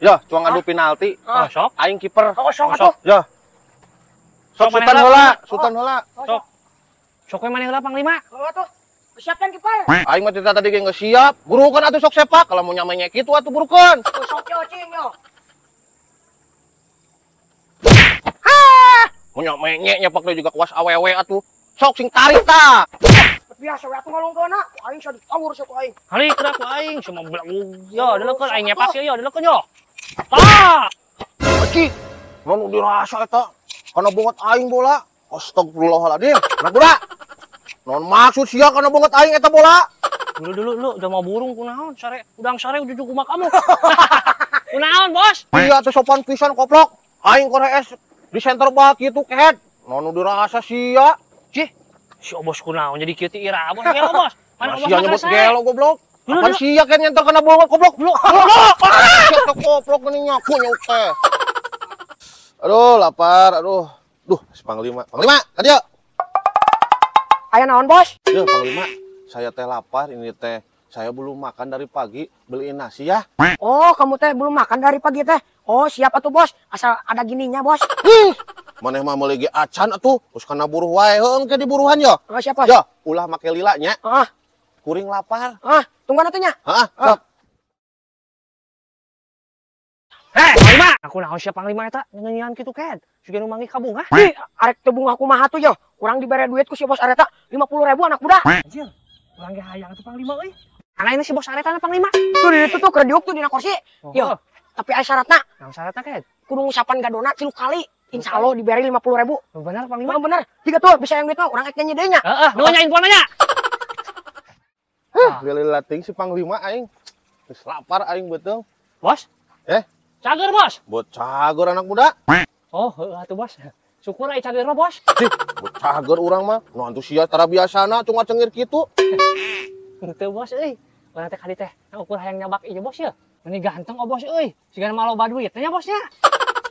Ya, cuang adu penalti. Oh, sok. Aing kiper. Oh, sok atuh. Ya. Sok sultan heula, sultan heula. Sok. Sok we maneh heula Panglima. Heula tuh. Siapkan kiper. Aing mah tadi ge geus siap. Burukeun atuh sok sepak. Kalau mau nyamenya kitu atuh burukeun. Sok yo cing yo. Hah, mau nyamenye nyepak deui juga kuas awewe atuh. Sok sing tarik ta. Biasa we atuh ngalungkeunna. Aing sia ditawur sia ku aing. Hali kena ku aing cuma belagu. Yo, deleukeun aing nyepak yo, deleukeun yo. Tah. Aci, nu dirasa eta. Kana bongot aing bola. Astagfirullahaladzim. Anak budak. Non maksud sia kana bongot aing eta bola. Dulu lu udah mau burung kunaon sare udang sare ujug kumaha kamu. Kunaon, Bos? Iya teh sopan pisan koplok. Aing korees di center back kitu kehet. Non nu dirasa sia. Cih, si Obos kunaon jadi kieu teh ira Bos gelo, Bos. Mana Obos sia nyebut gelo goblok. Apaan sia kan nyentor kana bongot goblok. Goblok. Sia teh goblok geuning nyaku nyauk teh. Aduh, lapar, aduh. Duh, si Panglima. Panglima, ka dieu. Aya naon, Bos? Duh, Panglima, saya teh lapar ini teh. Saya belum makan dari pagi, beliin nasi ya. Oh, kamu teh belum makan dari pagi teh. Oh, siap atuh, Bos. Asal ada gininya, Bos. Ih, maneh mah meuli ge acan atuh, terus kana buruh wae heuh engke diburuhan yo. Oh, siap, Bos. Yo, ulah make lila nya. Heeh. Kuring lapar. Heeh, tungguan atuh nya. Heeh, sok. Hei, Panglima. Aku naon sia Panglima eta nyanyian kitu ked. Siga nu manggih ka bungah. Ih, arek teu bungah kumaha tuh yo. Urang dibere duit ku si Bos Areta 50.000 anak muda. Anjir, urang ge hayang atuh Panglima euy. Ana ini si Bos Areta na Panglima. Tuh di ditu tuh keur diuk tuh dina kursi. Yo, tapi aya syaratna. Naon syaratna ked? Kudu ngusapan gadona 3 kali. Insya Allah diberi 50.000. Bener Panglima? Bener. Jika tuh bisa yang duit mah urang ek nyanyi deui nya. Heeh, nu nya infona nya. Heh, lila ting si Panglima aing. Geus lapar aing beuteung. Bos? Eh? Cager, Bos. Buat cager anak muda. Oh, heeh atuh, Bos. Syukur aya cager mah, Bos. Cih, buat cager urang mah. Nu antusias tara biasana cuma cengir kitu. Henteu, Bos euy. Urang teh kali teh ukur hayang nyabak ieu, Bos ya. Meni ganteng oh, Bos euy. Sigana mah loba duit nya, Bos nya.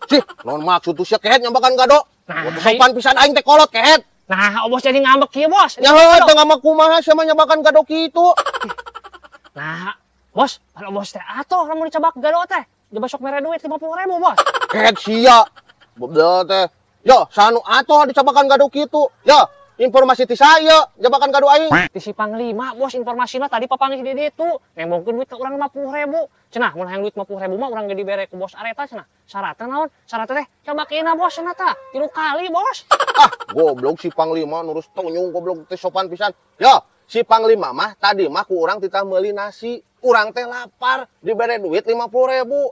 Cih, naon maksud tuh sia kehet nyambakan gado? Nah, sopan pisan aing teh kolot kehet. Nah, Bos jadi ngambek kieu, Bos. Ya heuh teu ngambek kumaha sia mah nyabakan gado kitu. Nah, Bos, pan Bos teh atuh lamun dicabak gado teh. Coba sok mere duit 50.000, Bos. Kehet sia. Bebel teh. Yo, sanu atuh dicabakan gado kitu. Yo, informasi ti saya jabakan gado aing. Ti si Panglima, Bos, informasina tadi papanggih di ditu. Nembongkeun duit ka urang 50.000. Cenah mun hayang duit 50.000 mah urang ge dibere ku Bos Areta cenah. Syaratna naon? Syaratna teh cabakeunna Bos cenah tah. 3 kali, Bos. Ah, goblok si Panglima nurus tonyung goblok teh sopan pisan. Yo, si Panglima mah tadi mah ku urang titah meuli nasi. Urang teh lapar, dibere duit 50.000.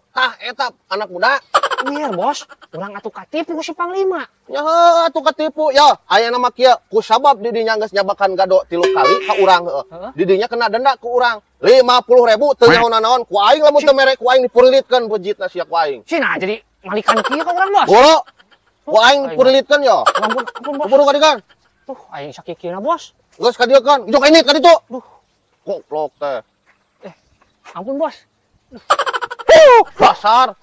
Tah eta anak muda. Mir, Bos, urang atuh katipu ku si Panglima. Ya heuh atuh katipu. Ya, aya nama kieu, ku sabab didinya geus nyabakan gado 3 kali ka urang heuh. Didinya kena denda ku urang 50.000 teu nyaho nanaon ku aing lamun teu mere ku aing dipurilitkeun bejitna sia ku aing. Cenah jadi malikan kieu ka urang, Bos. Boro. Ku aing dipurilitkeun yo. Ampun, ampun, Bos. Buru ka dieu kan. Tuh, aing sakikieuna, Bos. Geus ka dieu kan. Jok ini ka ditu. Duh, goblok teh. Ampun, Bos. Dasar.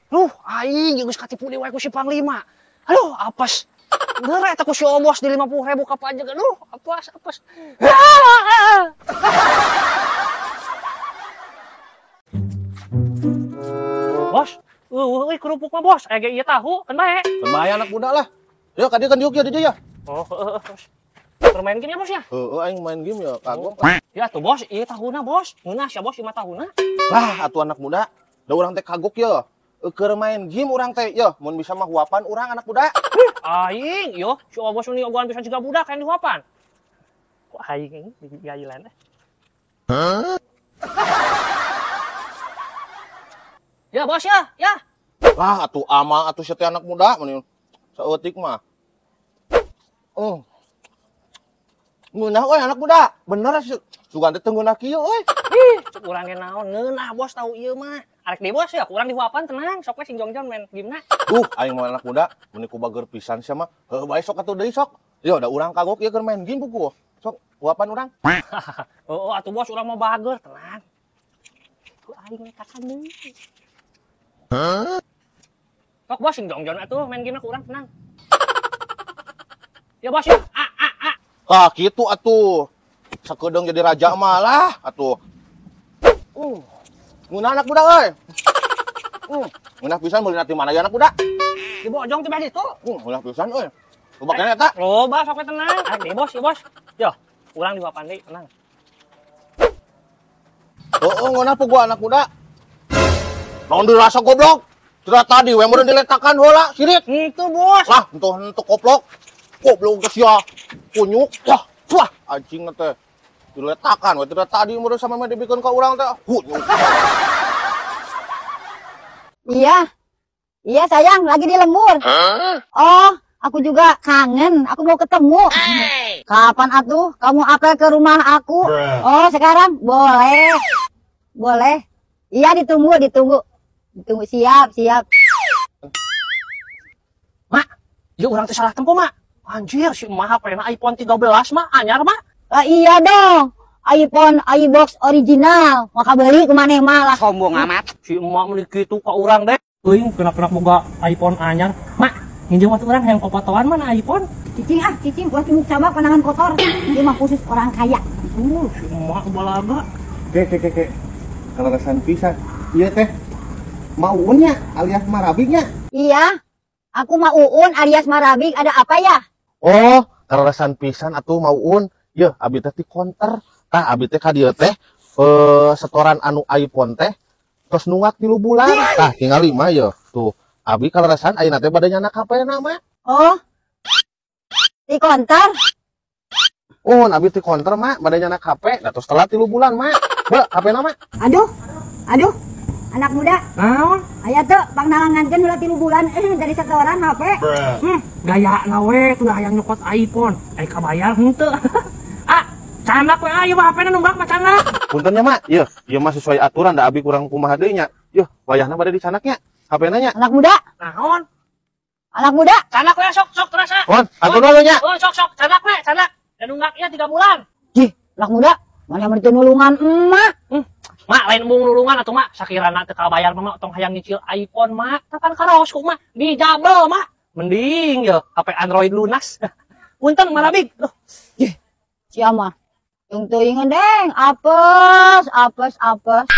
Duh, aing geus katipu deui wae ku si Panglima. Aduh, apes. Geura eta ku si Obos di 50.000 ka pajak. Aduh, apes, apes. Bos, euy kerupuk mah, Bos. Aya ge ieu tahu, kan bae. Kan bae anak muda lah. Yo ka dieu kan diuk ya di dieu ya. Oh, heeh, Bos. Bermain game ya, Bos ya? Heeh, aing main game ya, kagok. Ya tuh, Bos, ieu tahuna, Bos. Ngeunah sia, Bos, 5 tahuna. Lah, atuh anak muda, da urang teh kagok ya. Keur main game urang teh, yo, mun bisa mah huapan urang anak muda. Aing, yo, si Bos ini ogohan pisan siga budak yang dihuapan. Kok aing ini gailan eh? Hah? Ya, Bos ya, ya. Lah, atuh ama atuh sia teh anak muda mun saeutik mah. Oh. Ngeunah euy anak muda, bener sih. Sugan teh teu ngeunah kieu euy. Ih, cuk urang ge naon ngeunah Bos tahu ieu mah. Arek deui Bos ya, kurang dihuapan tenang, sok we sing jongjon main gamena. Duh, aing mah anak muda, mun ku bager pisan sia mah. Heuh bae sok atuh deui sok. Yo da urang kagok ieu keur main game buku. Sok huapan urang. Heeh atuh Bos urang mah bager, tenang. Ku aing we kakan deui. Hah? Sok Bos sing jongjon atuh main gamena ku urang tenang. Ya Bos ya. A a a. Ah kitu atuh. Sakedeung jadi raja malah atuh. Ngeunah anak muda euy. Ngeunah pisan meuli di mana ya anak muda? Di Bojong tiba ditu. Ngeunah pisan euy. Loba keneh eta. Loba sok we tenang. Ah, di bos, ya bos. Yo, urang di Bapandi, tenang. Heeh, ngeunah puguh anak muda. Naon dirasa goblok? Tidak tadi we meureun diletakan heula sirit. Henteu, bos. Lah, entuh henteu koplok. Goblok geus sia. Kunyuk. Wah, wah anjing teh. Diletakan we tidak tadi meureun sama mah dibikeun ka urang teh. Kunyuk. Iya. Iya sayang, lagi di lembur. Oh, aku juga kangen, aku mau ketemu. Kapan atuh kamu apel ke rumah aku? Oh, sekarang boleh. Boleh. Iya, ditunggu, ditunggu. Ditunggu, siap, siap. Mak, ieu urang teh salah tempo, Mak. Anjir, si emak HP-na iPhone 13, Mak, anyar, Mak. Lah iya dong. iPhone iBox original. Maka beli kemana malah. Sombong amat. Si emak meuli kitu ka urang deh. Teuing kena-kena boga iPhone anyar. Mak, nginjem waktu urang hayang popotoan mana iPhone? Cicing ah, cicing, ulah cumuk cabak pandangan kotor. Dia mah khusus orang kaya. Si emak balaga. Ke ke ke ke. Kaleresan pisan. Ieu teh Maunnya alias Marabignya. Iya. Aku mau Uun alias Marabig, ada apa ya? Oh, kaleresan pisan atuh Maun. Yeuh, abi teh ti konter. Tah abi teh ka dieu teh setoran anu iPhone teh tos nunggak 3 bulan. Tah tingali mah yeuh. Tuh, abi kaleresan ayeuna teh bade nyandak HP-na mah. Oh. Di konter? Oh, abi ti konter mah bade nyandak HP. Da tos telat 3 bulan mah. Be, HP-na mah. Aduh. Aduh. Anak muda. Naon? Aya teu pangnalangankeun heula 3 bulan dari setoran HP. Gaya na we tuh hayang nyokot iPhone. Ai kabayar henteu. Ah, candak we ieu mah HP-na nunggak mah candak. Punten nya mak, yeuh, ieu mah sesuai aturan da abi kurang kumaha deui nya. Yeuh, wayahna bade dicanaknya. HP-na nya. Anak muda. Naon? Anak muda. Candak we sok sok terasa. Pon, atur dulu nya. Oh, sok sok candak we, candak. Da nunggak ieu 3 bulan. Ih, anak muda, mana mun teu nulungan emak. Mak, lain embung nulungan atuh mak, sakirana teu kabayar mah tong hayang nyicil iPhone mak. Kapan karaos ku mak, dijabel mak. Mending yo HP Android lunas. Punten Marabig. Loh, ih, sia mah. Tung teuing deng, apes, apes, apes.